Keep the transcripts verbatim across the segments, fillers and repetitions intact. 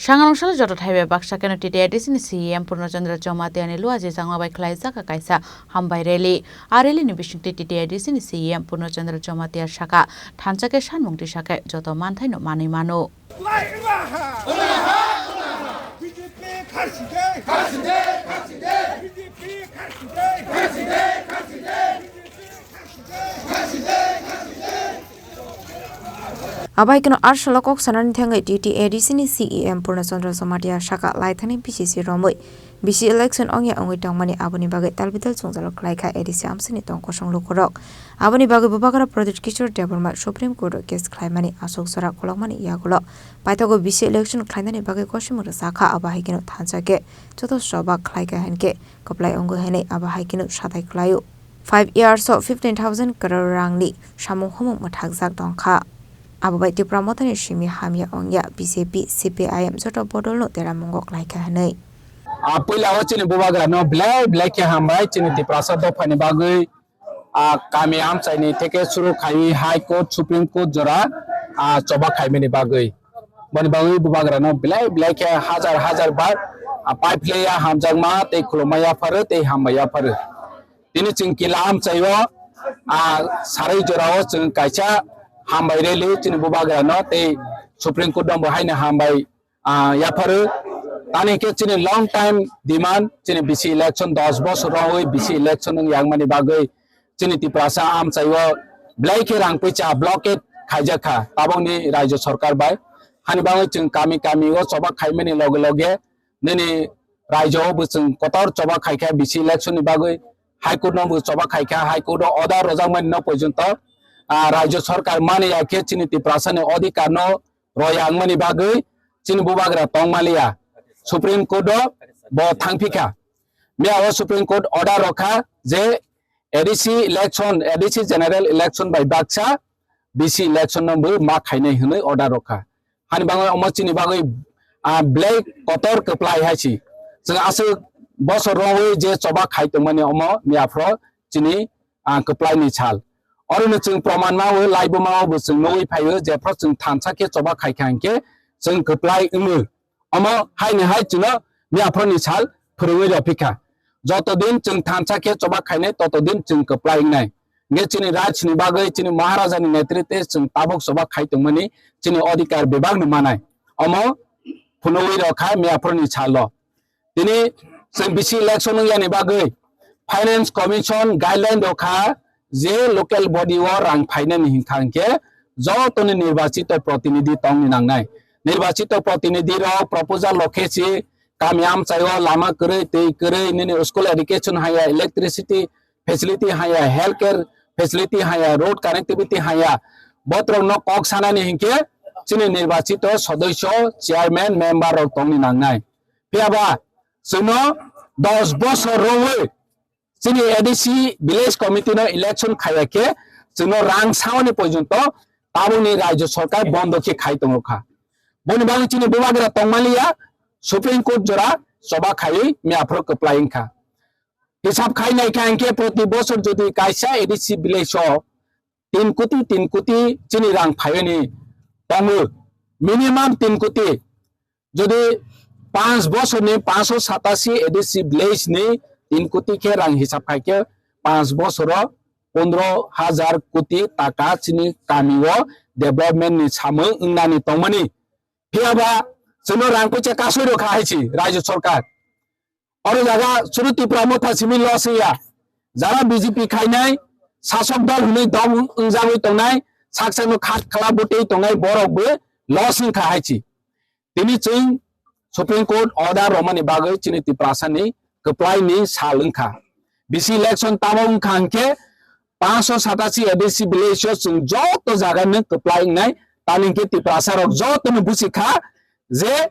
Sangrong salo joto thaibai baksa keno T T A D C ni C E M Purno Chandra Jamatia ni luaji jangma bai khlaijak kaisa hambai rally. A rally ni bisingtwi T T A D C ni C E M Purno Chandra Jamatia saka, thansa khe sanmung tisa khe joto manthai no manwi mano. Abai keno arsalo kok sanani thangwi T T A D C ni C E M Purno Chandra Jamatia saka laithani B C C romwi B C election ongya ongwi tongmani, aboni bagwi talbital chungjalo khlaikha A D C amsini tong kosong lukurok. Aboni bagwi Bubagra Pradyut Kishore Debbarma Supreme Court o case khlaimani aswk jora kolokmani yagulo paithago B C election khlainani bagwi kosimung rwjakha, abo hai keno thansa khe joto choba khlaikha hinkhe kwplai wngo hinwi abo hai keno satai khlaio. Five years o fifteen thousand crore rangni samung humung mwthakjak tongkha. Abo bai Tipra Mothani simi hamya ongya B J P, C P I M joto bodolno teramungo khlaikha hinwi. A puila o chini Bubagrano belai belai khe hambai chini Tiprasa dophani bagwi, a kami amchaini theke suru khaiwi High Court, Supreme Court jora, a choba khaimani bagwi. Boni bagwi Bubagrano belai belai khe hajar hajar bar, a paiphlaiya hamjakma tei khulumma yapharo tei hambai yapharo. Tini chwng kila amchaio, a sarwi jorao chwng kaisa hambai rally chini Bubagrano tei Supreme Court no bo haino hambai, a yapharo. Tani khe chini long time demand, chini B C election dos bosor rogwi B C election wng yangmani bagwi chini Tiprasa amchaio belai khe rang puisa blockade khaijakha tabokni Rajya Sarkar bai. Hani bagwi chwng kami kami o choba khaimani loge loge nini Rajya o bo chwng kotor choba khaikha B C election ni bagwi, High Court no bo choba khaikha, High Court o order rojakmani no porjonto, ah, Rajya Sarkar mani ya khe chini Tiprasa ni odhikar no royangmani bagwi chini Bubagra tongmaliya. Supreme Court o bo thangphikha. Miya o Supreme Court order rokha je A D C election, A D C general election bai baksa B C election no bo ma khainai hwnwi order rokha. Hani bagwi omo chini bagwi, ah, belai kotor kwplai hai si. Chwng aswk bosor rogwi je choba khai tongmani omo miya phro chini, ah, kwplai ni sal. Oro no chwng proman ma o, laibo ma o bo chwng nugwi phai o, jephru chwng thansa khe choba khai kha hinkhe chwng kwplai wngo. Omo haini hai chwngno miya phro ni sal phwrwngwi rw phi kha. Joto din chwng thansa khe choba khainai, toto din chwng kwplai wngnai. Hinkhe chini raj ni bagwi, chini Maharaja ni netritwe chwng tabuk choba khai tongmani chini odhikar bebak no manai. Omo phunugwi rw kha miya phro ni salo. Tini chwng B C election wng yani bagwi Finance Commission guideline rw kha je local body o rang phainani hinkha hinkhe jotoni nirbachito protinidhi tongni nangnai. Nirbachito protinidhi rok proposal rw khe si kami amchaio lama kwrwi, twi kwrwi, nini school education haya, electricity facility haya, healthcare facility haya, road connectivity haya, botrok no kok sanani hinkhe chini nirbachito sodosyo, chairman, member rok tongni nangnai. Phiya ba chwngno dos bosor rwwi chini A D C village committee no election khaiya khe chwngno rang saoni porjonto tabukni Rajya Sarkar bondo khe khai tongo kha. Boni bagwi chini Bubagra tongmaliya, Supreme Court jora choba khaiwi miya phro kwplai wngkha. Hisab khai naikha hinkhe proti bosor jodi kaisa A D C village o tin koti, tin koti chini rang phaiyani tongo, minimum tin koti. Jodi panch bosorni panchsho satasi A D C village ni tin koti khe rang hisab khai khe panch bosoro pondro hajar koti taka chini kami o development ni samung wngnani tongmani. Phiya ba chwngno rang puisa kasui rw kha hai si Rajya Sarkar. Oro jaga suru Tipra Motha simi loss wngya. Jara B J P khainai, sasok dol hwnwi dol wngjagwi tongnai, sak sakno khat khala bwtwi tongnai borok bo loss wngkha hai si. Tini chwng Supreme Court order romani bagwi chini Tiprasa ni kwplai ni sal wngkha. B C election tamo wngkha hinkhe panchsho satasi A D C village o chwng joto jaga no kwplai wngnai, tamni hinkhe Tiprasa rok joto no busi kha je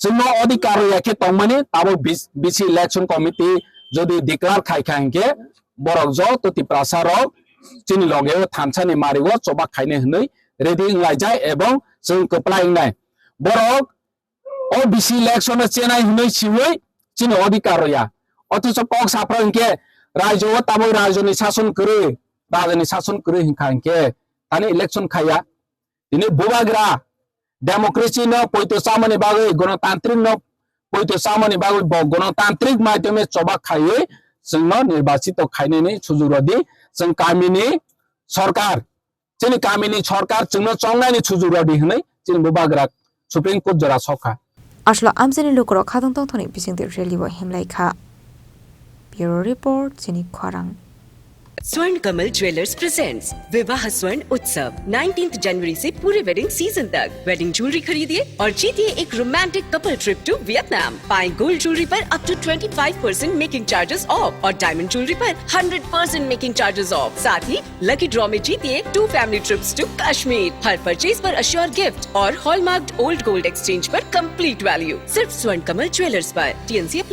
chwngno odhikar rwya khe tongmani, tabuk B C, B C election committee jodi declare khai kha hinkhe borok joto Tiprasa rok chini loge o thansa ni mari o choba khainai hwnwi ready wnglaijak ebong chwng kwplai wngnai. Borok o B C election o chenai hwnwi siwi chini odhikar rwya. Othocho kok saphra hinkhe rajyo o tabuk rajyo ni sason kwrwi, raja ni sason kwrwi hinkha hinkhe tani election khaiya. Tini Bubagra democracy no poito chamani bagwi, gonotantrik no poito chamani bagwi bo gonotantrik maidhyome choba khaiwi chwngno nirbachito khainani sujuk rodi. Chwng kamini sorkar, chini kamini sorkar chwngno chongnani sujuk rodi hwnwi chini bubagra Supreme Court jora sokha. Aswk amchaini lukurok khatungtong thani bisingtwi rally o himlai kha. Bureau Report, chini khorang. Swarn Kamal jewellers presents Vivah Swarn Utsav, nineteenth जनवरी से पूरे wedding season तक। Wedding jewellery खरीदिए और जीतिए एक romantic couple trip to Vietnam. पाएं gold jewellery पर up to twenty five percent making charges off और डायमंड ज्वेलरी पर hundred percent making charges off. साथ ही लकी ड्रॉ में जीतिए two family trips to Kashmir. हर परचेज पर अश्योर गिफ्ट और हॉलमार्क्ड ओल्ड गोल्ड एक्सचेंज पर कंप्लीट वैल्यू। सिर्फ स्वर्ण कमल ज्वेलर्स पर। TNC apply.